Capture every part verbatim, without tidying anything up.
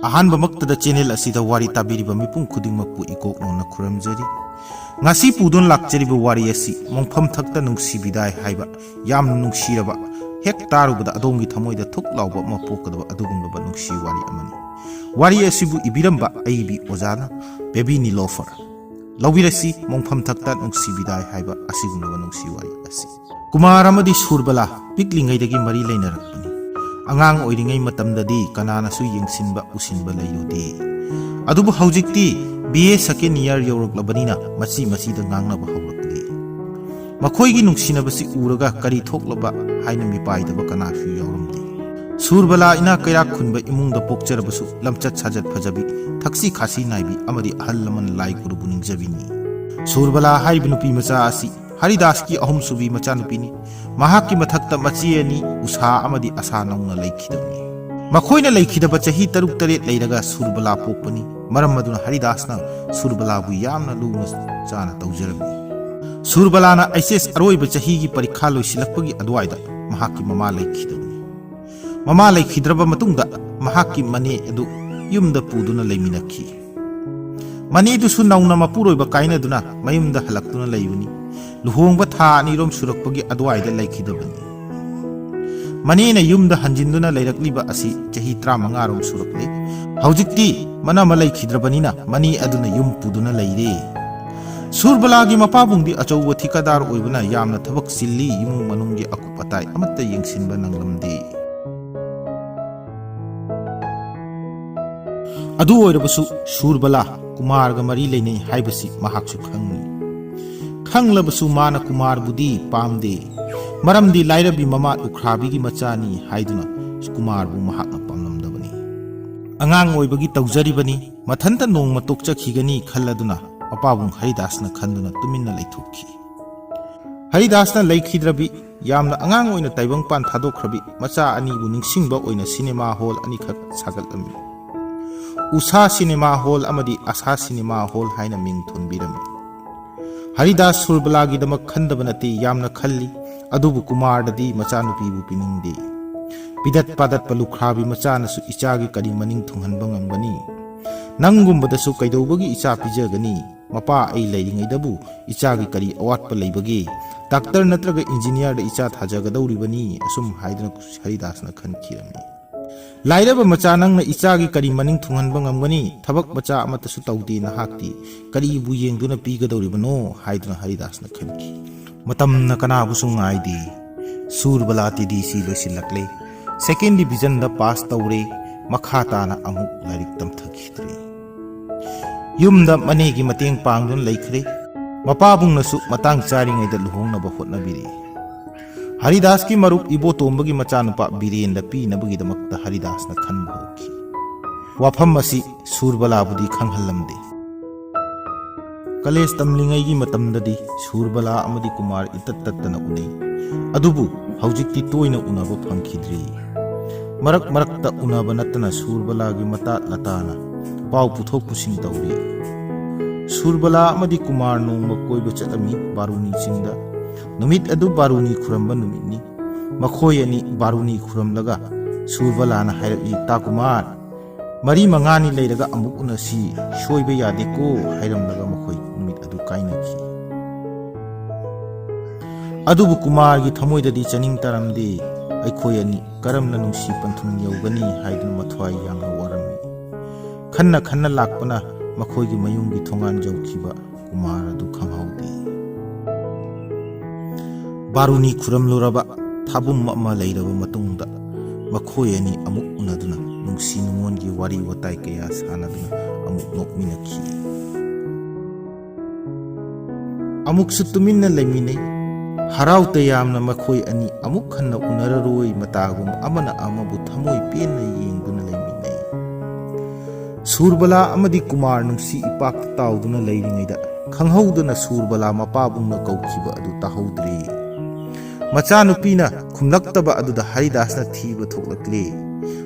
ꯑꯍꯥꯟꯕꯃꯛꯇꯗ channel ꯑꯁꯤꯗ ꯋꯥꯔꯤ ꯇꯥꯕꯤꯔꯤꯕ ꯃꯤꯄꯨꯝ ꯈꯨꯗꯤꯡꯃꯛꯄꯨ ꯏꯀꯣꯛꯅꯧꯅ ꯈꯨꯔꯨꯝꯖꯔꯤ꯫ ꯉꯁꯤ ꯄꯨꯗꯨꯅ ꯂꯥꯛꯆꯔꯤꯕ ꯋꯥꯔꯤ ꯑꯁꯤ ꯃꯣꯡꯐꯝ ꯊꯛꯇ ꯅꯨꯡꯁꯤꯕꯤꯗꯥꯏ ꯍꯥꯏꯕ ꯌꯥꯝꯅ ꯅꯨꯡꯁꯤꯔꯕ, ꯍꯦꯛ ꯇꯥꯔꯨꯕꯗ ꯑꯗꯣꯝꯒꯤ ꯊꯃꯣꯏꯗ ꯊꯨꯛ ꯂꯥꯎꯕ ꯑꯃ ꯄꯣꯛꯀꯗꯕ ꯑꯗꯨꯒꯨꯝꯂꯕ ꯅꯨꯡꯁꯤ ꯋꯥꯔꯤ ꯑꯃꯅꯤ꯫ ꯋꯥꯔꯤ ꯑꯁꯤꯕꯨ ꯏꯕꯤꯔꯝꯕ ꯑꯏꯕꯤ ꯑꯣꯖꯥꯅ ꯕꯦꯕꯤ ꯅꯤꯂꯣꯐꯔ꯫ ꯂꯧꯕꯤꯔꯁꯤ ꯃꯣꯡꯐꯝ ꯊꯛꯇ ꯅꯨꯡꯁꯤꯕꯤꯗꯥꯏ ꯍꯥꯏꯕ ꯑꯁꯤꯒꯨꯝꯂꯕ ꯅꯨꯡꯁꯤ ꯋꯥꯔꯤ ꯑꯁꯤ꯫ ꯀꯨꯃꯥꯔ ꯑꯃꯗꯤ ꯁꯨꯔꯕꯂꯥ ꯄꯤꯛꯂꯤꯉꯩꯗꯒꯤ ꯃꯔꯤ ꯂꯩꯅꯔꯛꯄꯅꯤ꯫ ꯑꯉꯥꯡ ꯑꯣꯏꯔꯤꯉꯩ ꯃꯇꯝꯗꯗꯤ ꯀꯅꯥꯅꯁꯨ ꯌꯦꯡꯁꯤꯟꯕ ꯎꯁꯤꯟꯕ ꯂꯩꯔꯨꯗꯦ꯫ ꯑꯗꯨꯕꯨ ꯍꯧꯖꯤꯛꯇꯤ ꯕꯤ ꯑꯦ second year ꯌꯧꯔꯛꯂꯕꯅꯤꯅ ꯃꯆꯤ ꯃꯆꯤꯗ ꯉꯥꯡꯅꯕ ꯍꯧꯔꯛꯂꯦ꯫ ꯃꯈꯣꯏꯒꯤ ꯅꯨꯡꯁꯤꯅꯕꯁꯤ ꯎꯔꯒ ꯀꯔꯤ ꯊꯣꯛꯂꯕ ꯍꯥꯏꯅ ꯃꯤꯄꯥꯏꯗꯕ ꯀꯅꯥꯁꯨ ꯌꯥꯎꯔꯝꯗꯦ꯫ ꯁꯨꯔꯕꯂꯥ ꯏꯅꯥꯛ ꯀꯩꯔꯥꯛ ꯈꯨꯟꯕ ꯏꯃꯨꯡꯗ ꯄꯣꯛꯆꯔꯕꯁꯨ ꯂꯝꯆꯠ ꯁꯥꯖꯠ ꯐꯖꯕꯤ, ꯊꯛꯁꯤ ꯈꯥꯁꯤ ꯅꯥꯏꯕꯤ ꯑꯃꯗꯤ ꯑꯍꯜ ꯂꯃꯟ ꯂꯥꯏ ꯒꯨꯔꯨꯕꯨ ꯅꯤꯡꯖꯕꯤꯅꯤ꯫ ꯁꯨꯔꯕꯂꯥ ꯍꯥꯏꯔꯤꯕ ꯅꯨꯄꯤ ꯃꯆꯥ ꯑꯁꯤ ꯍꯔꯤꯗꯥꯁꯀꯤ ꯑꯍꯨꯝꯁꯨꯕꯤ ꯃꯆꯥꯅꯨꯄꯤꯅꯤ꯫ ꯃꯍꯥꯛꯀꯤ ꯃꯊꯛꯇ ꯃꯆꯦ ꯑꯅꯤ ꯎꯁꯥ ꯑꯃꯗꯤ ꯑꯁꯥ ꯅꯧꯅ ꯂꯩꯈꯤꯗꯕꯅꯤ꯫ ꯃꯈꯣꯏꯅ ꯂꯩꯈꯤꯗꯕ ꯆꯍꯤ ꯇꯔꯨꯛ ꯇꯔꯦꯠ ꯂꯩꯔꯒ ꯁꯨꯔꯕꯂꯥ ꯄꯣꯛꯄꯅꯤ꯫ ꯃꯔꯝ ꯑꯗꯨꯅ ꯍꯔꯤꯗꯥꯁꯅ ꯁꯨꯔꯕꯂꯥꯕꯨ ꯌꯥꯝꯅ ꯂꯨꯅ ꯆꯥꯅ ꯇꯧꯖꯔꯝꯃꯤ꯫ ꯁꯨꯔꯕꯂꯥꯅ ꯑꯩꯆ ꯑꯦꯁ ꯑꯔꯣꯏꯕ ꯆꯍꯤꯒꯤ ꯄꯔꯤꯈꯥ ꯂꯣꯏꯁꯤꯜꯂꯛꯄꯒꯤ ꯑꯗꯨꯋꯥꯏꯗ ꯃꯍꯥꯛꯀꯤ ꯃꯃꯥ ꯂꯩꯈꯤꯗꯕꯅꯤ꯫ ꯃꯃꯥ ꯂꯩꯈꯤꯗ꯭ꯔꯕ ꯃꯇꯨꯡꯗ ꯃꯍꯥꯛꯀꯤ ꯃꯅꯦ ꯑꯗꯨ ꯌꯨꯝꯗ ꯄꯨꯗꯨꯅ ꯂꯩꯃꯤꯟꯅꯈꯤ꯫ ꯃꯅꯦꯗꯨꯁꯨ ꯅꯧꯅ ꯃꯄꯨꯔꯣꯏꯕ ꯀꯥꯏꯅꯗꯨꯅ ꯃꯌꯨꯝꯗ ꯍꯜꯂꯛꯇꯨꯅ ꯂꯩꯕꯅꯤ꯫ ꯂꯨꯍꯣꯡꯕ ꯊꯥ ꯑꯅꯤꯔꯣꯝ ꯁꯨꯔꯛꯄꯒꯤ ꯑꯗꯨꯋꯥꯏꯗ ꯂꯩꯈꯤꯗꯕꯅꯤ꯫ ꯃꯅꯦꯅ ꯌꯨꯝꯗ ꯍꯟꯖꯤꯟꯗꯨꯅ ꯂꯩꯔꯛꯂꯤꯕ ꯑꯁꯤ ꯆꯍꯤ ꯇꯔꯥꯃꯉꯥꯔꯣꯝ ꯁꯨꯔꯛꯂꯦ꯫ ꯍꯧꯖꯤꯛꯇꯤ ꯃꯅꯥꯃ ꯂꯩꯈꯤꯗ꯭ꯔꯕꯅꯤꯅ ꯃꯅꯦ ꯑꯗꯨꯅ ꯌꯨꯝ ꯄꯨꯗꯨꯅ ꯂꯩꯔꯦ꯫ ꯁꯨꯔꯕꯂꯥꯒꯤ ꯃꯄꯥꯕꯨꯡꯗꯤ ꯑꯆꯧꯕ ꯊꯤꯀꯥꯗꯥꯔ ꯑꯣꯏꯕꯅ ꯌꯥꯝꯅ ꯊꯕꯛ ꯆꯤꯜꯂꯤ, ꯏꯃꯨꯡ ꯃꯅꯨꯡꯒꯤ ꯑꯀꯨꯞ ꯑꯇꯥꯏ ꯑꯃꯠꯇ ꯌꯦꯡꯁꯤꯟꯕ ꯅꯪꯂꯝꯗꯦ꯫ ꯑꯗꯨ ꯑꯣꯏꯔꯕꯁꯨ ꯁꯨꯔꯕꯂꯥ ꯀꯨꯃꯥꯔꯒ ꯃꯔꯤ ꯂꯩꯅꯩ ꯍꯥꯏꯕꯁꯤ ꯃꯍꯥꯛꯁꯨ ꯈꯪꯏ꯫ ꯈꯪꯂꯕꯁꯨ ꯃꯥꯅ ꯀꯨꯃꯥꯔꯕꯨꯗꯤ ꯄꯥꯝꯗꯦ꯫ ꯃꯔꯝꯗꯤ ꯂꯥꯏꯔꯕꯤ ꯃꯃꯥ ꯂꯨꯈ꯭ꯔꯥꯕꯤꯒꯤ ꯃꯆꯥꯅꯤ ꯍꯥꯏꯗꯨꯅ ꯀꯨꯃꯥꯔꯕꯨ ꯃꯍꯥꯛꯅ ꯄꯥꯝꯂꯝꯗꯕꯅꯤ꯫ ꯑꯉꯥꯡ ꯑꯣꯏꯕꯒꯤ ꯇꯧꯖꯔꯤꯕꯅꯤ, ꯃꯊꯟꯇ ꯅꯣꯡꯃ ꯇꯣꯛꯆꯈꯤꯒꯅꯤ ꯈꯜꯂꯗꯨꯅ ꯃꯄꯥꯕꯨꯡ ꯍꯔꯤꯗꯥꯁꯅ ꯈꯟꯗꯨꯅ ꯇꯨꯃꯤꯟꯅ ꯂꯩꯊꯣꯛꯈꯤ꯫ ꯍꯔꯤꯗꯥꯁꯅ ꯂꯩꯈꯤꯗ꯭ꯔꯕꯤ ꯌꯥꯝꯅ ꯑꯉꯥꯡ ꯑꯣꯏꯅ ꯇꯥꯏꯕꯪꯄꯥꯟ ꯊꯥꯗꯣꯛꯈ꯭ꯔꯕꯤ ꯃꯆꯥ ꯑꯅꯤꯕꯨ ꯅꯤꯡꯁꯤꯡꯕ ꯑꯣꯏꯅ ꯁꯤꯅꯦꯃꯥ ꯍꯣꯜ ꯑꯅꯤꯈꯛ ꯁꯥꯒꯠꯂꯝꯃꯤ꯫ ꯎꯁꯥ ꯁꯤꯅꯦꯃꯥ ꯍꯣꯜ ꯑꯃꯗꯤ ꯑꯁꯥ ꯁꯤꯅꯦꯃꯥ ꯍꯣꯜ ꯍꯥꯏꯅ ꯃꯤꯡ ꯊꯣꯟꯕꯤꯔꯝꯃꯤ꯫ ꯍꯔꯤꯗꯥꯁ ꯁꯨꯔꯕꯂꯥꯒꯤꯗꯃꯛ ꯈꯟꯗꯕ ꯅꯠꯇꯦ, ꯌꯥꯝꯅ ꯈꯜꯂꯤ꯫ ꯑꯗꯨꯕꯨ ꯀꯨꯃꯥꯔꯗꯗꯤ ꯃꯆꯥꯅꯨꯄꯤꯕꯨ ꯄꯤꯅꯤꯡꯗꯦ꯫ ꯄꯤꯗꯠ ꯄꯥꯗꯠꯄ ꯂꯨꯈ꯭ꯔꯥꯕꯤ ꯃꯆꯥꯅꯁꯨ ꯏꯆꯥꯒꯤ ꯀꯔꯤ ꯃꯅꯤꯡ ꯊꯨꯡꯍꯟꯕ ꯉꯝꯒꯅꯤ? ꯅꯪꯒꯨꯝꯕꯗꯁꯨ ꯀꯩꯗꯧꯕꯒꯤ ꯏꯆꯥ ꯄꯤꯖꯒꯅꯤ? ꯃꯄꯥ ꯑꯩ ꯂꯩꯔꯤꯉꯩꯗꯕꯨ ꯏꯆꯥꯒꯤ ꯀꯔꯤ ꯑꯋꯥꯠꯄ ꯂꯩꯕꯒꯦ? ꯗꯥꯛꯇꯔ ꯅꯠꯇ꯭ꯔꯒ ꯏꯟꯖꯤꯅꯤꯌꯥꯔꯗ ꯏꯆꯥ ꯊꯥꯖꯒꯗꯧꯔꯤꯕꯅꯤ, ꯑꯁꯨꯝ ꯍꯥꯏꯗꯨꯅ ꯍꯔꯤꯗꯥꯁꯅ ꯈꯟꯈꯤꯔꯝꯃꯤ꯫ ꯂꯥꯏꯔꯕ ꯃꯆꯥ, ꯅꯪꯅ ꯏꯆꯥꯒꯤ ꯀꯔꯤ ꯃꯅꯤꯡ ꯊꯨꯡꯍꯟꯕ ꯉꯝꯒꯅꯤ? ꯊꯕꯛ ꯃꯆꯥ ꯑꯃꯠꯇꯁꯨ ꯇꯧꯗꯦ ꯅꯍꯥꯛꯇꯤ꯫ ꯀꯔꯤꯕꯨ ꯌꯦꯡꯗꯨꯅ ꯄꯤꯒꯗꯧꯔꯤꯕꯅꯣ? ꯍꯥꯏꯗꯨꯅ ꯍꯔꯤꯗꯥꯁꯅ ꯈꯟꯈꯤ꯫ ꯃꯇꯝꯅ ꯀꯅꯥꯕꯨꯁꯨ ꯉꯥꯏꯗꯦ꯫ ꯁꯨꯔꯕꯂꯥ ꯇꯤ ꯗꯤ ꯁꯤ ꯂꯣꯏꯁꯤꯜꯂꯛꯂꯦ꯫ ꯁꯦꯀꯦꯟ ꯗꯤꯚꯤꯖꯟꯗ ꯄꯥꯁ ꯇꯧꯔꯦ꯫ ꯃꯈꯥ ꯇꯥꯅ ꯑꯃꯨꯛ ꯂꯥꯏꯔꯤꯛ ꯇꯝꯊꯈꯤꯗ꯭ꯔꯦ꯫ ꯌꯨꯝꯗ ꯃꯅꯦꯒꯤ ꯃꯇꯦꯡ ꯄꯥꯡꯗꯨꯅ ꯂꯩꯈ꯭ꯔꯦ꯫ ꯃꯄꯥꯕꯨꯡꯅꯁꯨ ꯃꯇꯥꯡ ꯆꯥꯔꯤꯉꯩꯗ ꯂꯨꯍꯣꯡꯅꯕ ꯍꯣꯠꯅꯕꯤꯔꯛꯏ꯫ ꯍꯔꯤꯗꯥꯁꯀꯤ ꯃꯔꯨꯞ ꯏꯕꯣꯇꯣꯝꯕꯒꯤ ꯃꯆꯥꯅꯨꯄꯥ ꯕꯤꯔꯦꯟꯗ ꯄꯤꯅꯕꯒꯤꯗꯃꯛꯇ ꯍꯔꯤꯗꯥꯁꯅ ꯈꯟꯕ ꯍꯧꯈꯤ꯫ ꯋꯥꯐꯝ ꯑꯁꯤ ꯁꯨꯔꯕꯂꯥꯕꯨꯗꯤ ꯈꯪꯍꯜꯂꯝꯗꯦ꯫ ꯀꯂꯦꯖ ꯇꯝꯂꯤꯉꯩꯒꯤ ꯃꯇꯝꯗꯗꯤ ꯁꯨꯔꯕꯂꯥ ꯑꯃꯗꯤ ꯀꯨꯃꯥꯔ ꯏꯇꯠ ꯇꯠꯇꯅ ꯎꯅꯩ꯫ ꯑꯗꯨꯕꯨ ꯍꯧꯖꯤꯛꯇꯤ ꯇꯣꯏꯅ ꯎꯅꯕ ꯐꯪꯈꯤꯗ꯭ꯔꯦ꯫ ꯃꯔꯛ ꯃꯔꯛꯇ ꯎꯅꯕ ꯅꯠꯇꯅ ꯁꯨꯔꯕꯂꯥꯒꯤ ꯃꯇꯥ ꯂꯇꯥꯅ ꯄꯥꯎ ꯄꯨꯊꯣꯛ ꯄꯨꯁꯤꯟ ꯇꯧꯔꯤ꯫ ꯁꯨꯔꯕꯂꯥ ꯑꯃꯗꯤ ꯀꯨꯃꯥꯔ ꯅꯣꯡꯃ ꯀꯣꯏꯕ ꯆꯠꯂꯝꯃꯤ ꯕꯥꯔꯨꯅꯤ ꯆꯤꯡꯗ꯫ ꯅꯨꯃꯤꯠ ꯑꯗꯨ ꯕꯥꯔꯨꯅꯤ ꯈꯨꯔꯝꯕ ꯅꯨꯃꯤꯠꯅꯤ꯫ ꯃꯈꯣꯏ ꯑꯅꯤ ꯕꯥꯔꯨꯅꯤ ꯈꯨꯔꯝꯂꯒ ꯁꯨꯔꯕꯂꯥꯅ ꯍꯥꯏꯔꯛꯏ, "ꯇꯥ ꯀꯨꯃꯥꯔ, ꯃꯔꯤ ꯃꯉꯥꯅꯤ ꯂꯩꯔꯒ ꯑꯃꯨꯛ ꯎꯅꯁꯤ, ꯁꯣꯏꯕ ꯌꯥꯗꯦꯀꯣ" ꯍꯥꯏꯔꯝꯂꯒ ꯃꯈꯣꯏ ꯅꯨꯃꯤꯠ ꯑꯗꯨ ꯀꯥꯏꯅꯈꯤ꯫ ꯑꯗꯨꯕꯨ ꯀꯨꯃꯥꯔꯒꯤ ꯊꯃꯣꯏꯗꯗꯤ ꯆꯥꯅꯤꯡ ꯇꯥꯔꯝꯗꯦ꯫ ꯑꯩꯈꯣꯏ ꯑꯅꯤ ꯀꯔꯝꯅ ꯅꯨꯡꯁꯤ ꯄꯟꯊꯨꯡ ꯌꯧꯒꯅꯤ ꯍꯥꯏꯗꯨꯅ ꯃꯊ꯭ꯋꯥꯏ ꯌꯥꯝꯅ ꯋꯥꯔꯝꯃꯤ꯫ ꯈꯟꯅ ꯈꯟꯅ ꯂꯥꯛꯄꯅ ꯃꯈꯣꯏꯒꯤ ꯃꯌꯨꯝꯒꯤ ꯊꯣꯡꯒꯥꯟ ꯌꯧꯈꯤꯕ ꯀꯨꯃꯥꯔ ꯑꯗꯨ ꯈꯪꯍꯧꯗꯦ꯫ ꯕꯥꯔꯨꯅꯤ ꯈꯨꯔꯝꯂꯨꯔꯕ ꯊꯥꯕꯨꯝ ꯑꯃ ꯂꯩꯔꯕ ꯃꯇꯨꯡꯗ ꯃꯈꯣꯏ ꯑꯅꯤ ꯑꯃꯨꯛ ꯎꯅꯗꯨꯅ ꯅꯨꯡꯁꯤ ꯅꯨꯡꯉꯣꯟꯒꯤ ꯋꯥꯔꯤ ꯋꯥꯇꯥꯏ ꯀꯌꯥ ꯁꯥꯟꯅꯗꯨꯅ ꯑꯃꯨꯛ ꯅꯣꯛꯃꯤꯟꯅꯈꯤ꯫ ꯑꯃꯨꯛꯁꯨ ꯇꯨꯃꯤꯟꯅ ꯂꯩꯃꯤꯟꯅꯩ꯫ ꯍꯔꯥꯎ ꯇꯌꯥꯝꯅ ꯃꯈꯣꯏ ꯑꯅꯤ ꯑꯃꯨꯛ ꯍꯟꯅ ꯎꯅꯔꯔꯣꯏ ꯃꯇꯥꯒꯨꯝ ꯑꯃꯅ ꯑꯃꯕꯨ ꯊꯃꯣꯏ ꯄꯦꯟꯅ ꯌꯦꯡꯗꯨꯅ ꯂꯩꯃꯤꯟꯅꯩ꯫ ꯁꯨꯔꯕꯂꯥ ꯑꯃꯗꯤ ꯀꯨꯃꯥꯔ ꯅꯨꯡꯁꯤ ꯏꯄꯥꯛꯇ ꯇꯥꯎꯗꯨꯅ ꯂꯩꯔꯤꯉꯩꯗ ꯈꯪꯍꯧꯗꯅ ꯁꯨꯔꯕꯂꯥ ꯃꯄꯥꯕꯨꯡꯅ ꯀꯧꯈꯤꯕ ꯑꯗꯨ ꯇꯥꯍꯧꯗ꯭ꯔꯦ꯫ ꯃꯆꯥꯅꯨꯄꯤꯅ ꯈꯨꯝꯂꯛꯇꯕ ꯑꯗꯨꯗ ꯍꯔꯤꯗꯥꯁꯅ ꯊꯤꯕ ꯊꯣꯛꯂꯛꯂꯦ꯫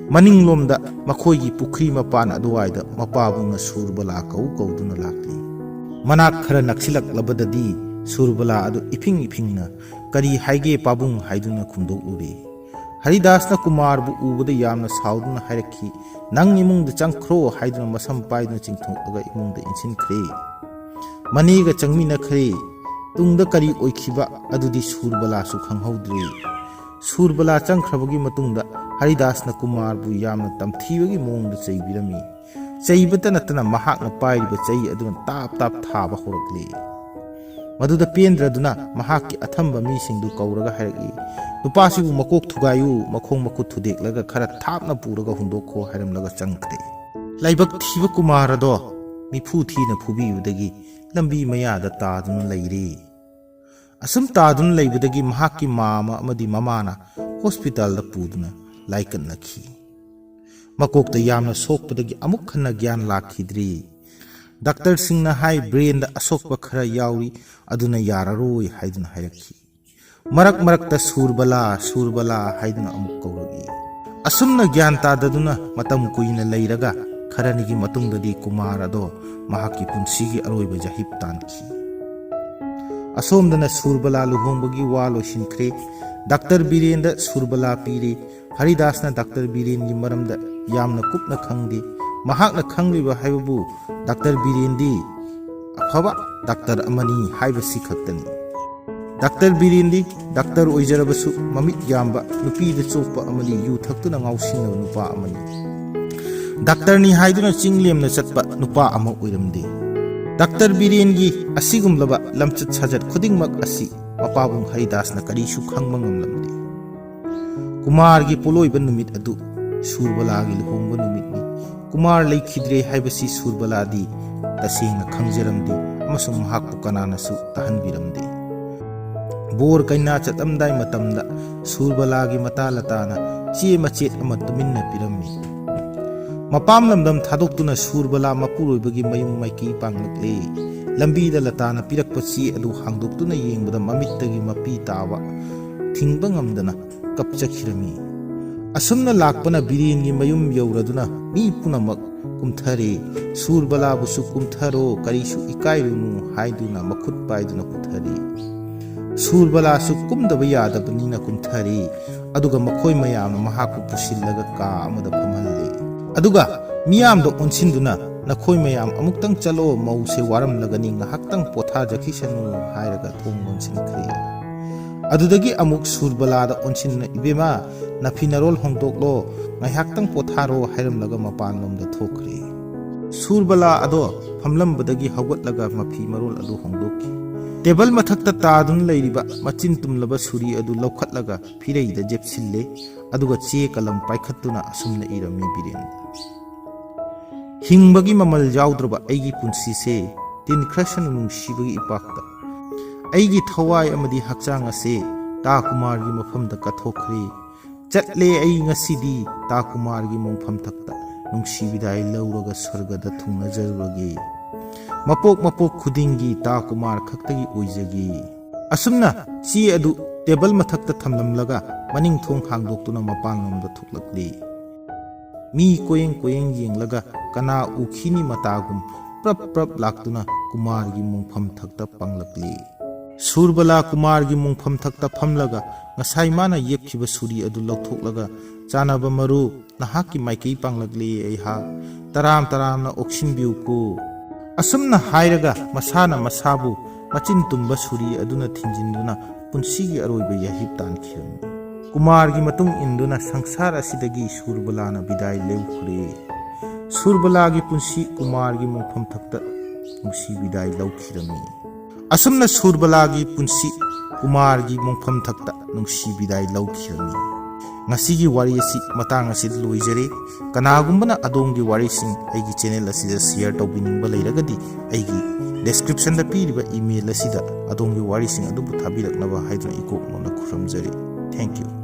ꯃꯅꯤꯡꯂꯣꯝꯗ ꯃꯈꯣꯏꯒꯤ ꯄꯨꯈ꯭ꯔꯤ ꯃꯄꯥꯟ ꯑꯗꯨꯋꯥꯏꯗ ꯃꯄꯥꯕꯨꯡꯅ ꯁꯨꯔꯕꯂꯥ ꯀꯧ ꯀꯧꯗꯨꯅ ꯂꯥꯛꯂꯤ꯫ ꯃꯅꯥꯛ ꯈꯔ ꯅꯛꯁꯤꯜꯂꯛꯂꯕꯗꯗꯤ ꯁꯨꯔꯕꯂꯥ ꯑꯗꯨ ꯏꯐꯤꯡ ꯏꯐꯤꯡꯅ, "ꯀꯔꯤ ꯍꯥꯏꯒꯦ ꯄꯥꯕꯨꯡ?" ꯍꯥꯏꯗꯨꯅ ꯈꯨꯝꯗꯣꯛꯂꯨꯔꯦ꯫ ꯍꯔꯤꯗꯥꯁꯅ ꯀꯨꯃꯥꯔꯕꯨ ꯎꯕꯗ ꯌꯥꯝꯅ ꯁꯥꯎꯗꯨꯅ ꯍꯥꯏꯔꯛꯈꯤ, "ꯅꯪ ꯏꯃꯨꯡꯗ ꯆꯪꯈ꯭ꯔꯣ" ꯍꯥꯏꯗꯨꯅ ꯃꯁꯝ ꯄꯥꯏꯗꯨꯅ ꯆꯤꯡꯊꯣꯛꯂꯒ ꯏꯃꯨꯡꯗ ꯏꯟꯁꯤꯟꯈ꯭ꯔꯦ꯫ ꯃꯅꯦꯒ ꯆꯪꯃꯤꯟꯅꯈ꯭ꯔꯦ꯫ ꯇꯨꯡꯗ ꯀꯔꯤ ꯑꯣꯏꯈꯤꯕ ꯑꯗꯨꯗꯤ ꯁꯨꯔꯕꯂꯥꯁꯨ ꯈꯪꯍꯧꯗ꯭ꯔꯦ꯫ ꯁꯨꯔꯕꯂꯥ ꯆꯪꯈ꯭ꯔꯕꯒꯤ ꯃꯇꯨꯡꯗ ꯍꯔꯤꯗꯥꯁꯅ ꯀꯨꯃꯥꯔꯕꯨ ꯌꯥꯝꯅ ꯇꯝꯊꯤꯕꯒꯤ ꯃꯑꯣꯡꯗ ꯆꯩꯕꯤꯔꯝꯃꯤ꯫ ꯆꯩꯕꯇ ꯅꯠꯇꯅ ꯃꯍꯥꯛꯅ ꯄꯥꯏꯔꯤꯕ ꯆꯩ ꯑꯗꯨꯅ ꯇꯥꯞ ꯇꯥꯞ ꯊꯥꯕ ꯍꯧꯔꯛꯂꯦ꯫ ꯃꯗꯨꯗ ꯄꯦꯟꯗ꯭ꯔꯗꯨꯅ ꯃꯍꯥꯛꯀꯤ ꯑꯊꯝꯕ ꯃꯤꯁꯤꯡꯗꯨ ꯀꯧꯔꯒ ꯍꯥꯏꯔꯛꯏ, "ꯅꯨꯄꯥꯁꯤꯕꯨ ꯃꯀꯣꯛ ꯊꯨꯒꯥꯏꯌꯨ, ꯃꯈꯣꯡ ꯃꯈꯨꯠ ꯊꯨꯗꯦꯛꯂꯒ ꯈꯔ ꯊꯥꯞꯅ ꯄꯨꯔꯒ ꯍꯨꯟꯗꯣꯛꯈꯣ" ꯍꯥꯏꯔꯝꯂꯒ ꯆꯪꯈ꯭ꯔꯦ꯫ ꯂꯥꯏꯕꯛ ꯊꯤꯕ ꯀꯨꯃꯥꯔ ꯑꯗꯣ ꯃꯤꯐꯨ ꯊꯤꯅ ꯐꯨꯕꯤꯕꯗꯒꯤ ꯂꯝꯕꯤ ꯃꯌꯥꯗ ꯇꯥꯗꯨꯅ ꯂꯩꯔꯦ꯫ ꯑꯁꯨꯝ ꯇꯥꯗꯨꯅ ꯂꯩꯕꯗꯒꯤ ꯃꯍꯥꯛꯀꯤ ꯃꯥꯃ ꯑꯃꯗꯤ ꯃꯃꯥꯅ ꯍꯣꯁꯄꯤꯇꯥꯜꯗ ꯄꯨꯗꯨꯅ ꯂꯥꯏꯀꯠꯅꯈꯤ꯫ ꯃꯀꯣꯛꯇ ꯌꯥꯝꯅ ꯁꯣꯛꯄꯗꯒꯤ ꯑꯃꯨꯛ ꯍꯟꯅ ꯒ꯭ꯌꯥꯟ ꯂꯥꯛꯈꯤꯗ꯭ꯔꯤ꯫ ꯗꯥꯛꯇꯔꯁꯤꯡꯅ ꯍꯥꯏ, ꯕ꯭ꯔꯦꯟꯗ ꯑꯁꯣꯛꯄ ꯈꯔ ꯌꯥꯎꯔꯤ, ꯑꯗꯨꯅ ꯌꯥꯔꯔꯣꯏ ꯍꯥꯏꯗꯨꯅ ꯍꯥꯏꯔꯛꯈꯤ꯫ ꯃꯔꯛ ꯃꯔꯛꯇ "ꯁꯨꯔꯕꯂꯥ, ꯁꯨꯔꯕꯂꯥ" ꯍꯥꯏꯗꯨꯅ ꯑꯃꯨꯛ ꯀꯧꯔꯛꯏ꯫ ꯑꯁꯨꯝꯅ ꯒ꯭ꯌꯥꯟ ꯇꯥꯗꯗꯨꯅ ꯃꯇꯝ ꯀꯨꯏꯅ ꯂꯩꯔꯒ ꯈꯔꯅꯤꯒꯤ ꯃꯇꯨꯡꯗꯗꯤ ꯀꯨꯃꯥꯔ ꯑꯗꯣ ꯃꯍꯥꯛꯀꯤ ꯄꯨꯟꯁꯤꯒꯤ ꯑꯔꯣꯏꯕ ꯌꯥꯍꯤꯞ ꯇꯥꯟꯈꯤ꯫ ꯑꯁꯣꯝꯗꯅ ꯁꯨꯔꯕꯂꯥ ꯂꯨꯍꯣꯡꯕꯒꯤ ꯋꯥ ꯂꯣꯏꯁꯤꯟꯈ꯭ꯔꯦ꯫ ꯗꯥꯛꯇꯔ ꯕꯤꯔꯦꯟꯗ ꯁꯨꯔꯕꯂꯥ ꯄꯤꯔꯦ꯫ ꯍꯔꯤꯗꯥꯁꯅ ꯗꯥꯛꯇꯔ ꯕꯤꯔꯦꯟꯒꯤ ꯃꯔꯝꯗ ꯌꯥꯝꯅ ꯀꯨꯞꯅ ꯈꯪꯗꯦ꯫ ꯃꯍꯥꯛꯅ ꯈꯪꯂꯤꯕ ꯍꯥꯏꯕꯕꯨ ꯗꯥꯛꯇꯔ ꯕꯤꯔꯦꯟꯗꯤ ꯑꯐꯕ ꯗꯥꯛꯇꯔ ꯑꯃꯅꯤ ꯍꯥꯏꯕꯁꯤ ꯈꯛꯇꯅꯤ꯫ ꯗꯥꯛꯇꯔ ꯕꯤꯔꯦꯟꯗꯤ ꯗꯥꯛꯇꯔ ꯑꯣꯏꯖꯔꯕꯁꯨ ꯃꯃꯤꯠ ꯌꯥꯝꯕ, ꯅꯨꯄꯤꯗ ꯆꯣꯞꯄ ꯑꯃꯗꯤ ꯌꯨ ꯊꯛꯇꯨꯅ ꯉꯥꯎꯁꯤꯟꯅꯕ ꯅꯨꯄꯥ ꯑꯃꯅꯤ꯫ ꯗꯥꯛꯇꯔꯅꯤ ꯍꯥꯏꯗꯨꯅ ꯆꯤꯡ ꯂꯦꯝꯅ ꯆꯠꯄ ꯅꯨꯄꯥ ꯑꯃ ꯑꯣꯏꯔꯝꯗꯦ꯫ ꯗꯥꯛꯇꯔ ꯕꯤꯔꯦꯟꯒꯤ ꯑꯁꯤꯒꯨꯝꯂꯕ ꯂꯝꯆꯠ ꯁꯥꯖꯠ ꯈꯨꯗꯤꯡꯃꯛ ꯑꯁꯤ ꯃꯄꯥꯕꯨꯡ ꯍꯔꯤꯗꯥꯁꯅ ꯀꯔꯤꯁꯨ ꯈꯪꯕ ꯉꯝꯂꯝꯗꯦ꯫ ꯀꯨꯃꯥꯔꯒꯤ ꯄꯣꯠꯂꯣꯏꯕ ꯅꯨꯃꯤꯠ ꯑꯗꯨ ꯁꯨꯔꯕꯂꯥꯒꯤ ꯂꯨꯍꯣꯡꯕ ꯅꯨꯃꯤꯠꯅꯤ꯫ ꯀꯨꯃꯥꯔ ꯂꯩꯈꯤꯗ꯭ꯔꯦ ꯍꯥꯏꯕꯁꯤ ꯁꯨꯔꯕꯂꯥꯗꯤ ꯇꯁꯦꯡꯅ ꯈꯪꯖꯔꯝꯗꯦ ꯑꯃꯁꯨꯡ ꯃꯍꯥꯛꯄꯨ ꯀꯅꯥꯅꯁꯨ ꯇꯥꯍꯟꯕꯤꯔꯝꯗꯦ꯫ ꯕꯣꯔ ꯀꯩꯅꯥ ꯆꯠꯂꯝꯗꯥꯏ ꯃꯇꯝꯗ ꯁꯨꯔꯕꯂꯥꯒꯤ ꯃꯇꯥ ꯂꯇꯥꯅ ꯆꯦ ꯃꯆꯦꯠ ꯑꯃ ꯇꯨꯃꯤꯟꯅ ꯄꯤꯔꯝꯃꯤ꯫ ꯃꯄꯥꯝ ꯂꯝꯗꯝ ꯊꯥꯗꯣꯛꯇꯨꯅ ꯁꯨꯔꯕꯂꯥ ꯃꯄꯨꯔꯣꯏꯕꯒꯤ ꯃꯌꯨꯝ ꯃꯥꯏꯀꯩ ꯄꯥꯡꯂꯛꯂꯦ꯫ ꯂꯝꯕꯤꯗ ꯂꯇꯥꯅ ꯄꯤꯔꯛꯄ ꯆꯦ ꯑꯗꯨ ꯍꯥꯡꯗꯣꯛꯇꯨꯅ ꯌꯦꯡꯕꯗ ꯃꯃꯤꯠꯇꯒꯤ ꯃꯄꯤ ꯇꯥꯕ ꯊꯤꯡꯕ ꯉꯝꯗꯅ ꯀꯞꯆꯈꯤꯔꯝꯃꯤ꯫ ꯑꯁꯨꯝꯅ ꯂꯥꯛꯄꯅ ꯕꯤꯔꯦꯟꯒꯤ ꯃꯌꯨꯝ ꯌꯧꯔꯗꯨꯅ ꯃꯤ ꯄꯨꯝꯅꯃꯛ ꯀꯨꯝꯊꯔꯦ꯫ "ꯁꯨꯔꯕꯂꯥꯕꯨꯁꯨ ꯀꯨꯝꯊꯔꯣ, ꯀꯔꯤꯁꯨ ꯏꯀꯥꯏꯔꯨꯅꯨ" ꯍꯥꯏꯗꯨꯅ ꯃꯈꯨꯠ ꯄꯥꯏꯗꯨꯅ ꯄꯨꯊꯔꯦ꯫ ꯁꯨꯔꯕꯂꯥꯁꯨ ꯀꯨꯝꯗꯕ ꯌꯥꯗꯕꯅꯤꯅ ꯀꯨꯝꯊꯔꯦ꯫ ꯑꯗꯨꯒ ꯃꯈꯣꯏ ꯃꯌꯥꯝꯅ ꯃꯍꯥꯛꯄꯨ ꯄꯨꯁꯤꯜꯂꯒ ꯀꯥ ꯑꯃꯗ ꯐꯝꯍꯜꯂꯦ꯫ ꯑꯗꯨꯒ ꯃꯤꯌꯥꯝꯗ ꯑꯣꯟꯁꯤꯟꯗꯨꯅ, "ꯅꯈꯣꯏ ꯃꯌꯥꯝ ꯑꯃꯨꯛꯇꯪ ꯆꯠꯂꯣ, ꯃꯧꯁꯦ ꯋꯥꯔꯝꯂꯒꯅꯤ, ꯉꯥꯏꯍꯥꯛꯇꯪ ꯄꯣꯊꯥꯖꯈꯤꯁꯅꯨ" ꯍꯥꯏꯔꯒ ꯊꯣꯡ ꯂꯣꯟꯁꯤꯟꯈ꯭ꯔꯦ꯫ ꯑꯗꯨꯗꯒꯤ ꯑꯃꯨꯛ ꯁꯨꯔꯕꯂꯥꯗ ꯑꯣꯟꯁꯤꯟꯅ, "ꯏꯕꯦꯝꯃ, ꯅꯐꯤ ꯅꯔꯣꯜ ꯍꯣꯡꯗꯣꯛꯂꯣ, ꯉꯥꯏꯍꯥꯛꯇꯪ ꯄꯣꯊꯥꯔꯣ" ꯍꯥꯏꯔꯝꯂꯒ ꯃꯄꯥꯟꯂꯣꯝꯗ ꯊꯣꯛꯈ꯭ꯔꯦ꯫ ꯁꯨꯔꯕꯂꯥ ꯑꯗꯣ ꯐꯝꯂꯝꯕꯗꯒꯤ ꯍꯧꯒꯠꯂꯒ ꯃꯐꯤ ꯃꯔꯣꯜ ꯑꯗꯨ ꯍꯣꯡꯗꯣꯛꯈꯤ꯫ ꯇꯦꯕꯜ ꯃꯊꯛꯇ ꯇꯥꯗꯨꯅ ꯂꯩꯔꯤꯕ ꯃꯆꯤꯟ ꯇꯨꯝꯂꯕ ꯁꯨꯔꯤ ꯑꯗꯨ ꯂꯧꯈꯠꯂꯒ ꯐꯤꯔꯩꯗ ꯖꯦꯞꯁꯤꯜꯂꯦ, ꯑꯗꯨꯒ ꯆꯦ ꯀꯂꯝ ꯄꯥꯏꯈꯠꯇꯨꯅ ꯑꯁꯨꯝꯅ ꯏꯔꯝꯃꯤ ꯕꯤꯔꯦꯟꯗ: "ꯍꯤꯡꯕꯒꯤ ꯃꯃꯜ ꯌꯥꯎꯗ꯭ꯔꯕ ꯑꯩꯒꯤ ꯄꯨꯟꯁꯤꯁꯦ ꯇꯤꯟꯈ꯭ꯔꯁꯅꯨ ꯅꯨꯡꯁꯤꯕꯒꯤ ꯏꯄꯥꯛꯇ꯫ ꯑꯩꯒꯤ ꯊꯋꯥꯏ ꯑꯃꯗꯤ ꯍꯛꯆꯥꯡ ꯑꯁꯦ ꯇꯥ ꯀꯨꯃꯥꯔꯒꯤ ꯃꯐꯝꯗ ꯀꯠꯊꯣꯛꯈ꯭ꯔꯦ꯫ ꯆꯠꯂꯦ ꯑꯩ ꯉꯁꯤꯗꯤ ꯇꯥ ꯀꯨꯃꯥꯔꯒꯤ ꯃꯣꯡꯐꯝ ꯊꯛꯇ ꯅꯨꯡꯁꯤ ꯕꯤꯗꯥꯏ ꯂꯧꯔꯒ ꯁ꯭ꯋꯔꯒꯗ ꯊꯨꯡꯅꯖꯔꯨꯔꯒꯦ꯫ ꯃꯄꯣꯛ ꯃꯄꯣꯛ ꯈꯨꯗꯤꯡꯒꯤ ꯇꯥ ꯀꯨꯃꯥꯔ ꯈꯛꯇꯒꯤ ꯑꯣꯏꯖꯒꯦ"꯫ ꯑꯁꯨꯝꯅ ꯆꯦ ꯑꯗꯨ ꯇꯦꯕꯜ ꯃꯊꯛꯇ ꯊꯝꯂꯝꯂꯒ ꯃꯅꯤꯡ ꯊꯣꯡ ꯍꯥꯡꯗꯣꯛꯇꯨꯅ ꯃꯄꯥꯟꯂꯣꯝꯗ ꯊꯣꯛꯂꯛꯂꯦ꯫ ꯃꯤ ꯀꯣꯌꯦꯡ ꯀꯣꯌꯦꯡ ꯌꯦꯡꯂꯒ ꯀꯅꯥ ꯎꯈꯤꯅꯤ ꯃꯇꯥꯒꯨꯝ ꯄ꯭ꯔꯞ ꯄ꯭ꯔꯞ ꯂꯥꯛꯇꯨꯅ ꯀꯨꯃꯥꯔꯒꯤ ꯃꯣꯡꯐꯝ ꯊꯛꯇ ꯄꯥꯡꯂꯛꯂꯦ꯫ ꯁꯨꯔꯕꯂꯥ ꯀꯨꯃꯥꯔꯒꯤ ꯃꯣꯡꯐꯝ ꯊꯛꯇ ꯐꯝꯂꯒ ꯉꯁꯥꯏ ꯃꯥꯅ ꯌꯦꯞꯈꯤꯕ ꯁꯨꯔꯤ ꯑꯗꯨ ꯂꯧꯊꯣꯛꯂꯒ, "ꯆꯥꯟꯅꯕ ꯃꯔꯨꯞ, ꯅꯍꯥꯛꯀꯤ ꯃꯥꯏꯀꯩ ꯄꯥꯡꯂꯛꯂꯦ ꯑꯩꯍꯥꯛ꯫ ꯇꯔꯥꯝ ꯇꯔꯥꯝꯅ ꯑꯣꯛꯁꯤꯟꯕꯤꯌꯨꯀꯣ"꯫ ꯑꯁꯨꯝꯅ ꯍꯥꯏꯔꯒ ꯃꯁꯥꯅ ꯃꯁꯥꯕꯨ ꯃꯆꯤꯟ ꯇꯨꯝꯕ ꯁꯨꯔꯤ ꯑꯗꯨꯅ ꯊꯤꯟꯖꯤꯟꯗꯨꯅ ꯄꯨꯟꯁꯤꯒꯤ ꯑꯔꯣꯏꯕ ꯌꯥꯍꯤꯞ ꯇꯥꯟꯈꯤꯔꯝꯃꯤ꯫ ꯀꯨꯃꯥꯔꯒꯤ ꯃꯇꯨꯡ ꯏꯟꯗꯨꯅ ꯁꯪꯁꯥꯔ ꯑꯁꯤꯗꯒꯤ ꯁꯨꯔꯕꯂꯥꯅ ꯕꯤꯗꯥꯏ ꯂꯧꯈ꯭ꯔꯦ꯫ ꯁꯨꯔꯕꯂꯥꯒꯤ ꯄꯨꯟꯁꯤ ꯀꯨꯃꯥꯔꯒꯤ ꯃꯣꯡꯐꯝ ꯊꯛꯇ ꯅꯨꯡꯁꯤ ꯕꯤꯗꯥꯏ ꯂꯧꯈꯤꯔꯝꯃꯤ꯫ ꯑꯁꯨꯝꯅ ꯁꯨꯔꯕꯂꯥꯒꯤ ꯄꯨꯟꯁꯤ ꯀꯨꯃꯥꯔꯒꯤ ꯃꯣꯡꯐꯝ ꯊꯛꯇ ꯅꯨꯡꯁꯤ ꯕꯤꯗꯥꯏ ꯂꯧꯈꯤꯔꯝꯃꯤ꯫ ꯉꯁꯤꯒꯤ ꯋꯥꯔꯤ ꯑꯁꯤ ꯃꯇꯥꯡ ꯑꯁꯤꯗ ꯂꯣꯏꯖꯔꯦ꯫ ꯀꯅꯥꯒꯨꯝꯕꯅ ꯑꯗꯣꯝꯒꯤ ꯋꯥꯔꯤꯁꯤꯡ ꯑꯩꯒꯤ ꯆꯦꯅꯦꯜ ꯑꯁꯤꯗ ꯁꯤꯌꯔ ꯇꯧꯕꯤꯅꯤꯡꯕ ꯂꯩꯔꯒꯗꯤ, ꯑꯩꯒꯤ ꯗꯦꯁꯀ꯭ꯔꯤꯞꯁꯟꯗ ꯄꯤꯔꯤꯕ ꯏꯃꯦꯜ ꯑꯁꯤꯗ ꯑꯗꯣꯝꯒꯤ ꯋꯥꯔꯤꯁꯤꯡ ꯑꯗꯨꯕꯨ ꯊꯥꯕꯤꯔꯛꯅꯕ ꯍꯥꯏꯗꯨꯅ ꯏꯀꯣꯛ ꯅꯣꯟꯅ ꯈꯨꯔꯨꯝꯖꯔꯤ꯫ Thank you꯫